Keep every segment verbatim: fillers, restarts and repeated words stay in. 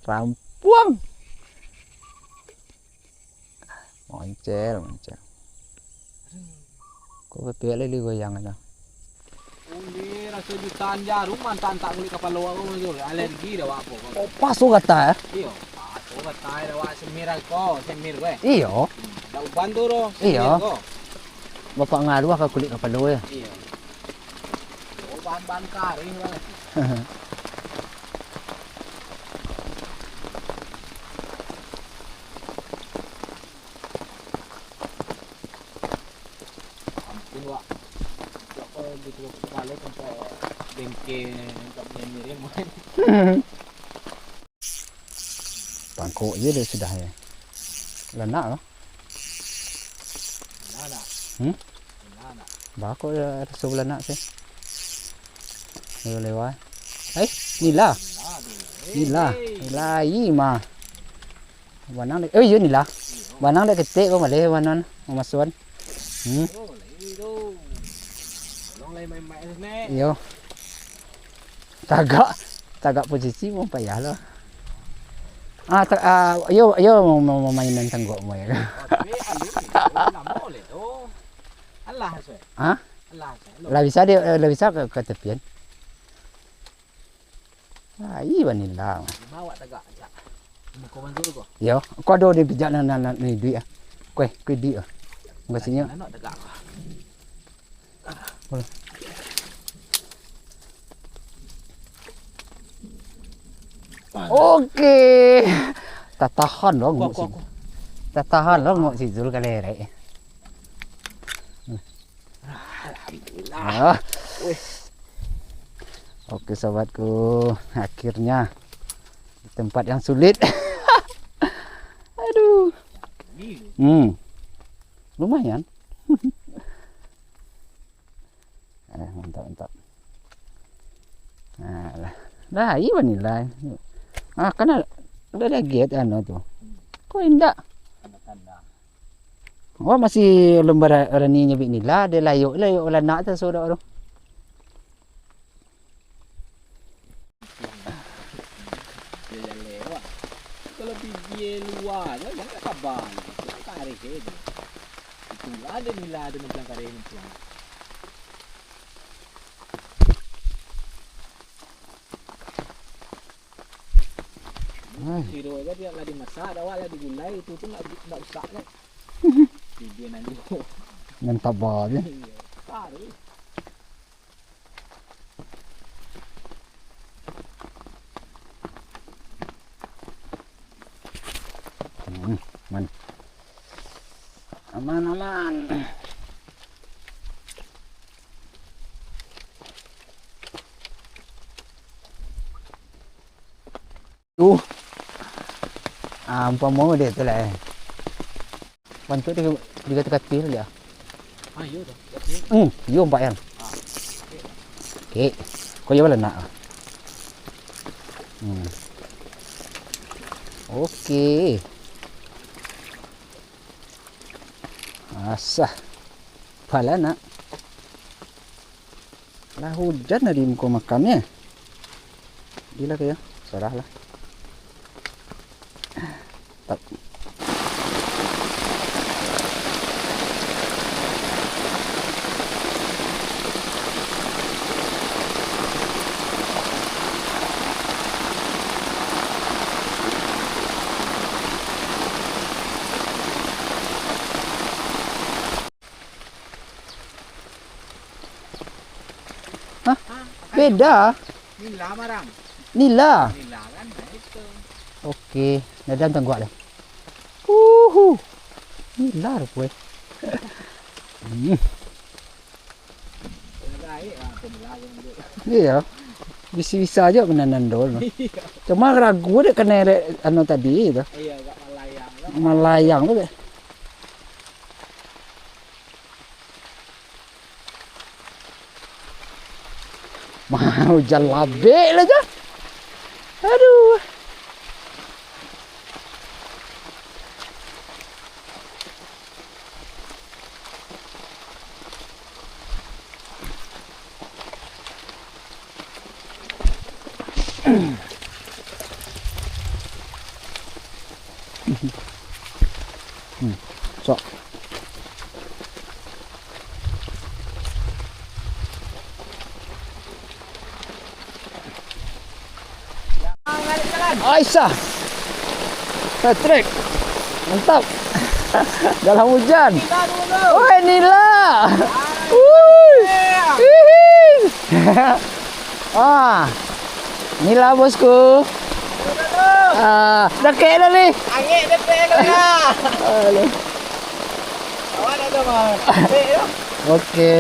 Rampuang. Moncel, moncel. Kok bapihak lai digoyang tu? Ulih raso jutaan jarum, antak-antak kulik kapalo awak ko, alergi dah awak ko. Oh, pas tu gatai, eh? Iyo, pas tu gatai dah awak semir ko, semir ko, eh. Iyo. Hmm, dak uban tu doh, semir ko. Iyo. Bapak ngaruah ka kulik kapalo, eh. Iyo. Oh, bahan-bahan karing lah. Ampun, Wak. Kok kau gitu kepala sampai bengkek, sampai miring, Wak. Pangkok je dia sudah ya. Lanak lah. Lanak. Hmm? Lanak. Bako ya rasa belanak sih. Lewat-lewat. Eh, nila. Nila tu. Nila. Eh. Lai mah. Banang dek, oh iyo nila. Banang dek ketek ko maleh banan mamasuan. Hmm. Oh, lai tu. Tolong lai main-main sini. Iyo. Tagak, tagak posisi pun payah lah. Ah, ta-, ah, iyo, iyo mau, mau, mau mainan tanggok mo ya. Oh, tapi alun ni, lamo leh tu. Alah, Sir. Hah? Alah, Sir. Lah bisa dia, eh, lah bisa ke, ke tepian. Lai banila. Lima awak tagak, jak. Muko bantu tu ko. Yo, ko ado di pijak nan, nan, nan, ni duit ah. Kueh, kueh duit ah. Muko sini. Nan nak tagak ko. Oke. Tatahan lo ngok si. Tatahan lo ngok si Zul kalerek. Alhamdulillah. Ah. Wih. Oke, sobatku, akhirnya di tempat yang sulit. Aduh. Hmm. Lumayan. Eh, mantap, mantap. Nah, lah. Lah, iya nilai. Ah, kan ada, ada lagi anu tu. Kok indak? Wah, masih lomba ra-, rani nyabik nila, dia layok, layok balanak tu, saudara tu. Kalau bibia luar tu, jangan kabar. Jangan kareh je tu. Itulah ada nila ada macam kareh macam. Ai. Siro aja dia lah dimasak, awak lah digulai, itu tu nak, nak rusak kan. Bibia nangguh. Nan taba je. Iya, taruh. Hmm, aman. Aman, aman. Uh. Ah, umpamo dia tu lah, eh. Bantuak tiga, tiga tu kati tu dia. Ah, iyo tu. Hmm, iyo empat kan. Ah. Okey. Kau iya bala nak. Hmm. Okey. Asah. Bala nak. Lah hujan lah di muko makam ni. Gila ke ya? Serah lah. Tak. Hah? Ah, beda. Nila marang. Nila. Nila kan, nah itu. Oke, dadan tangguak deh. Uhu. Nila rupo, eh. Hmm. Baik lah, aku nila yang dulu. Iya. Bisa-bisa aja kena nandol. Iya. Cuma ragu deh kena erek anu tadi tu. Iya, agak malayang lah. Malayang tu deh. Mah, hujan labek lah tu. Aduh. Hmm, sok. Aisyah. Setrek. Mantap. Dalam hujan. Woi, nila. Wuih. Hihi. Ah. Nila, bosku. Ah, dakek dah ni. Angek dakek dah. Aduh. Awak dah tu, Bang. Oke.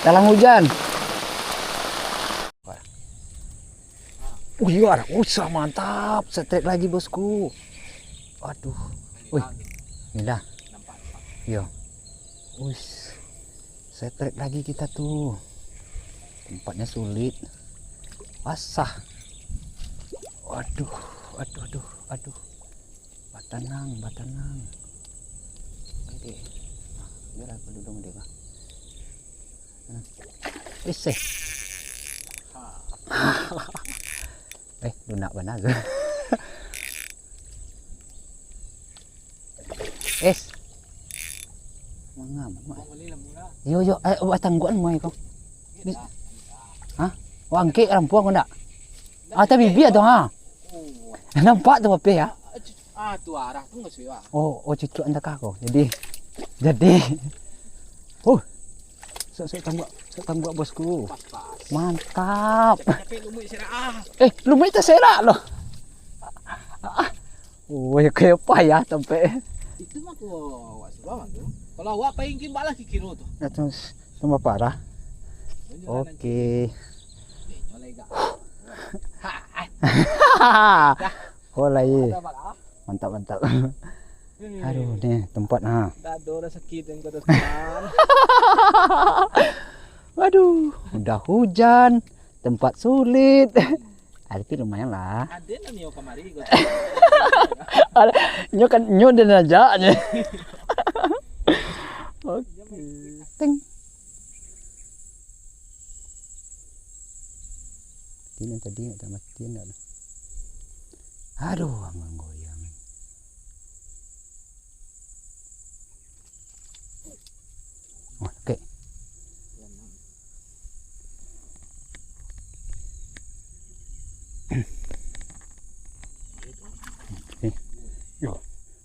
Dalam hujan. Wih, luar. Usah, mantap. Setrek lagi, bosku. Aduh. Wih. Nila. Yo. Uish. Setrek lagi kita tu. Tempatnya sulit. Basah. Aduh, aduh, aduh, aduh. Batanang, batanang. Oke. Biar aku duduk dia, Bang. Hmm. Ih, seh. Eh, lunak bana tu. Es. Mangam, mak. Yo, yo, eh, batangguak mai ko. Hah? Oh, angkek rampuang ko ndak? Ah, tapi bibia tu, ha. Nampak tu, Papi, ya? Ah, tu arah tu nggak sih, Wak. Oh, oh, cucuk antakah ko. Jadi, jadi. Huh. Sok, sok tangguak, sok tangguak, bosku. Pas, pas. Mantap. Capek-capek lumuik serak, ah. Eh, lumuik taserak loh. Ah. Oh, ya, kayak apa ya, sampai. Itu mah ko awak suruah mah tu. Kalau awak paling kimbak lah kikiro tu. Ya, terus tambah parah. Oke. Ni, nyolai gak. Oh, lah, iya. Ada malah. Mantap, mantap. Aduh, ni tempat, ha. Dado dah sakit yang kau tekan. Aduh, udah hujan, tempat sulit. Ah, tapi lumayan lah. Ada lah nio kamari kau. Ada, nyo kan, nyo dan aja. Oke. Ting. Ini tadi nak mati nak. Aduh, angin goyang. Oh, oke. Eh, yo,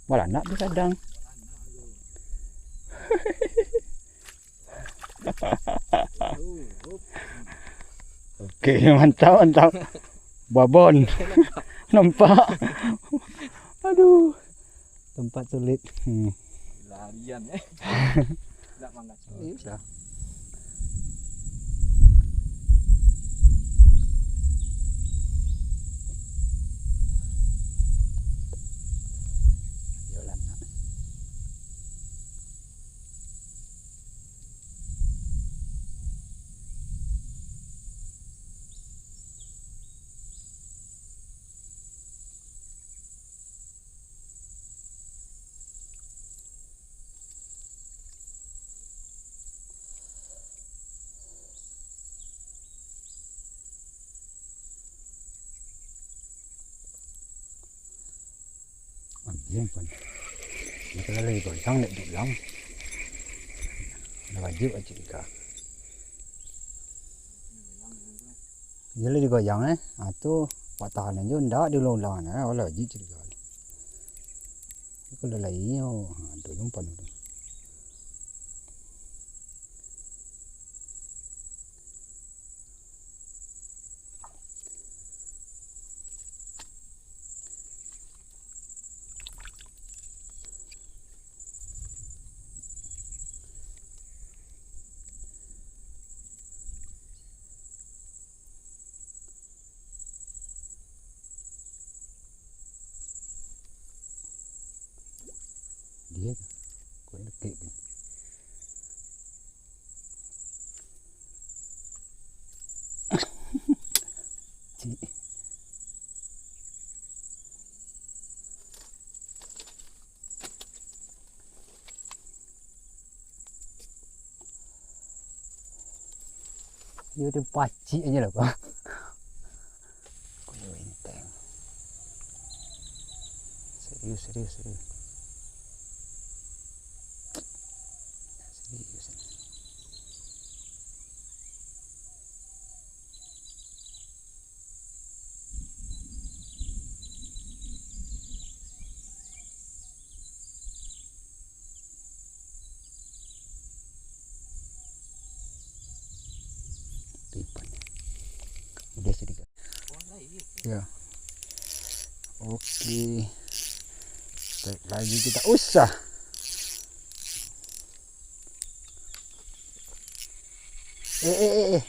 malah nak di kadang. Oke, mantap, mantap. Babon. Nampak. Aduh. Tempat sulit. Hmm. Larian, eh. Nggak mangga. Iya, sudah. Yolan. Anjing pun. Dia kalau lagi goyang, nak dulang. Dah wajib wajib ka. Dia lah digoyang, eh. Ha, tu patah nan jo ndak diulang-ulang, eh. Alah, wajib curiga. Kalau lain, oh, ha, tu umpan tu. Dia tu. Kau nak kek kan? Cik. Dia ada pacik aja lah, Bang. Kuyu enteng. Saya Serius, serius, serius. Serius. Udah sedikit. Ya. Oke. Tarik lagi kita. Usah. Eh, eh, eh, eh.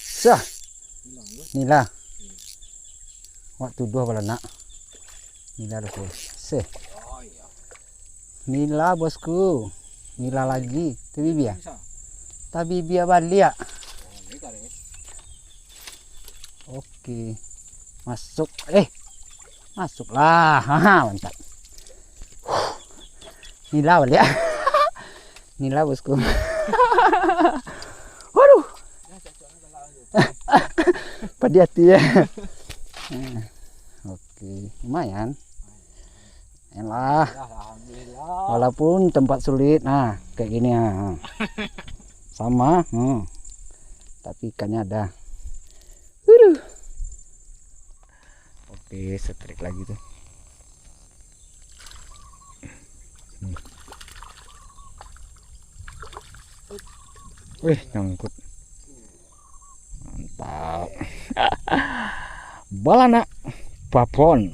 Sah. Nila. Waktu dua balanak. Nila tu. Seh. Nila, bosku. Nila lagi. Tabibia. Tabibia baliak. Oke. Masuk. Eh. Masuklah. Haha, mantap. Nila baliak. Nila, bosku. Waduh. Pedih hati ya. Oke, lumayan. Elah. Alhamdulillah. Walaupun tempat sulit, nah, kayak gini, ah. Sama, hmm. Tapi ikannya ada. Waduh. Oke, setrik lagi tuh. Hmm. Wih, nyangkut. Mantap. Balanak papon.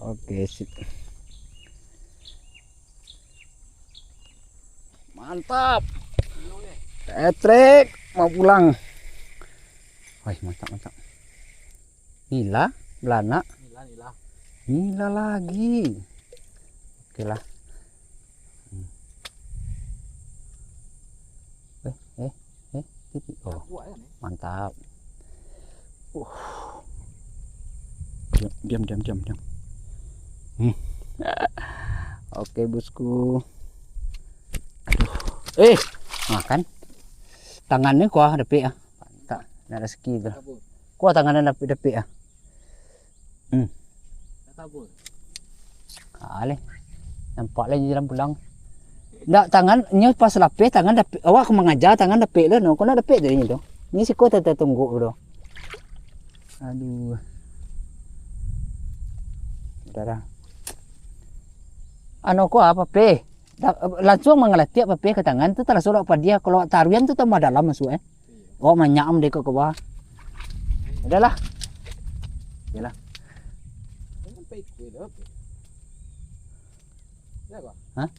Oke, sip. Mantap. Etrik, mau pulang. Wih, mantap, mantap. Nila, balanak. Nila, nila. Nila lagi. Oke lah. Hmm. Eh, eh, eh, titik. Oh, mantap. Uh. Diam, diam, diam, diam, diam. Hmm. Oke, bosku. Aduh. Eh, makan. Tangannya kuah dapik ah. Tak, nak rezeki tu. Kuah tangannya dapik-dapik ah. Hmm. Aleh. Nampak lah jalan pulang. Ndak, tangan nyo pas lapeh, tangan dapik, awak ka mangaja, tangan dapik lo no. Kau nak dapik tadi tu. Ni siko tata tungguk tu. Aduh. Udah dah. Anu ko apa pe? Da-, langsung mangalatiak papeh ka tangan tu, talaso awak padiah. Kalau awak taruihan tu tambah dalam masuak, eh. Awak manyam dek ka bawah. Udahlah. Yalah. Hah?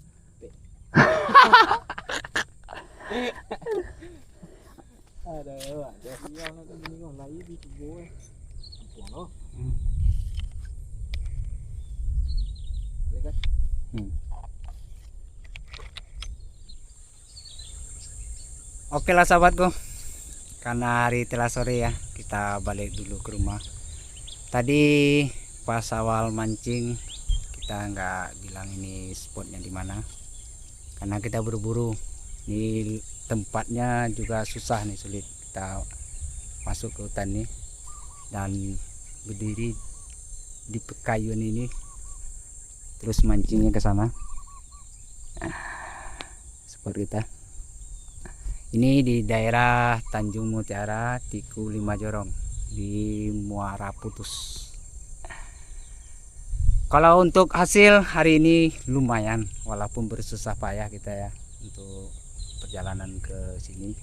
Ada, ada. Iya, nak tengok lai di kubur, eh. Ampun, loh. Hmm. Boleh, kan? Hmm. Oke lah, sahabatku. Karena hari telah sore ya, kita balik dulu ke rumah. Tadi pas awal mancing, kita nggak bilang ini spotnya di mana. Karena kita buru-buru. Ini tempatnya juga susah nih, sulit. Kita masuk ke hutan nih dan berdiri di pekayuan ini. Terus mancingnya ke sana. Nah, spot kita. Ini di daerah Tanjung Mutiara, Tiku Lima Jorong, di Muara Putus. Kalau untuk hasil hari ini lumayan, walaupun bersusah payah kita ya untuk perjalanan ke sini.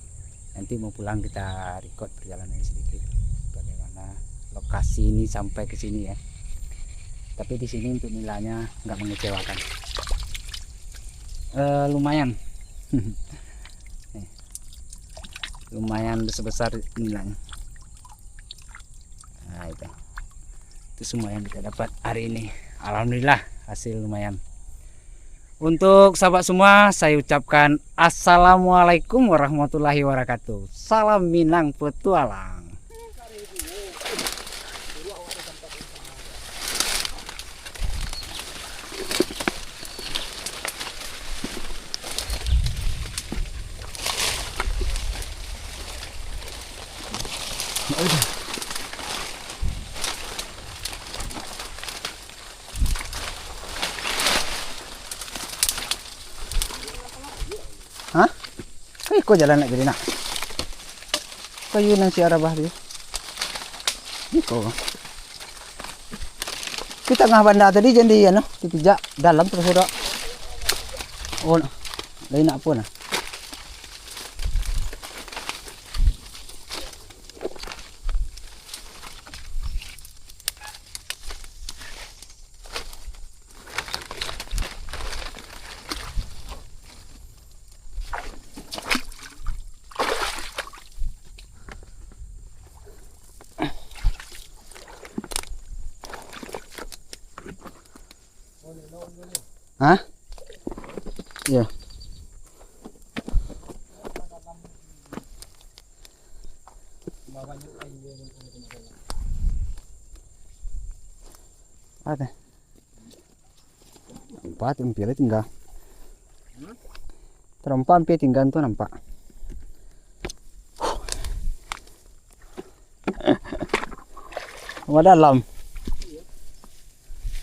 Nanti mau pulang kita record perjalanan sedikit, bagaimana lokasi ini sampai ke sini ya. Tapi di sini untuk nilainya nggak mengecewakan. Eh, lumayan. Eh, lumayan besar-besar nilainya. Nah, itu. Itu semua yang kita dapat hari ini. Alhamdulillah, hasil lumayan. Untuk sahabat semua, saya ucapkan assalamualaikum warahmatullahi wabarakatuh. Salam Minang Petualang. Hah? Iko jalan nak jadi nak. Kayu nan si Arabah tu. Iko. Di tangah banda tadi jan di anu, dipijak dalam terus udah. Oh, lain nak apa nah? Hah? Iya. Ada. Nampak tu ampia lah tingga. Tarompa ampia tingga tu nampak. Wah dalam.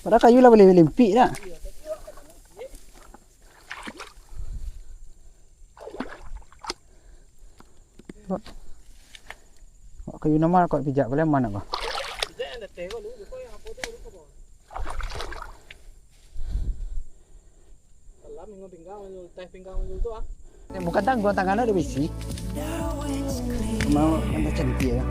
Padahal kayu lah boleh limpik dah. Wak, wak kayu nama kau pijak boleh mana kau? Pijak yang dateh kau dulu, kau yang apa tu, lupa kau. Dalam minggu pinggang, teh pinggang dulu tu ah. Bukan tangguang tangan ada bisi. Mau yang cantik ya.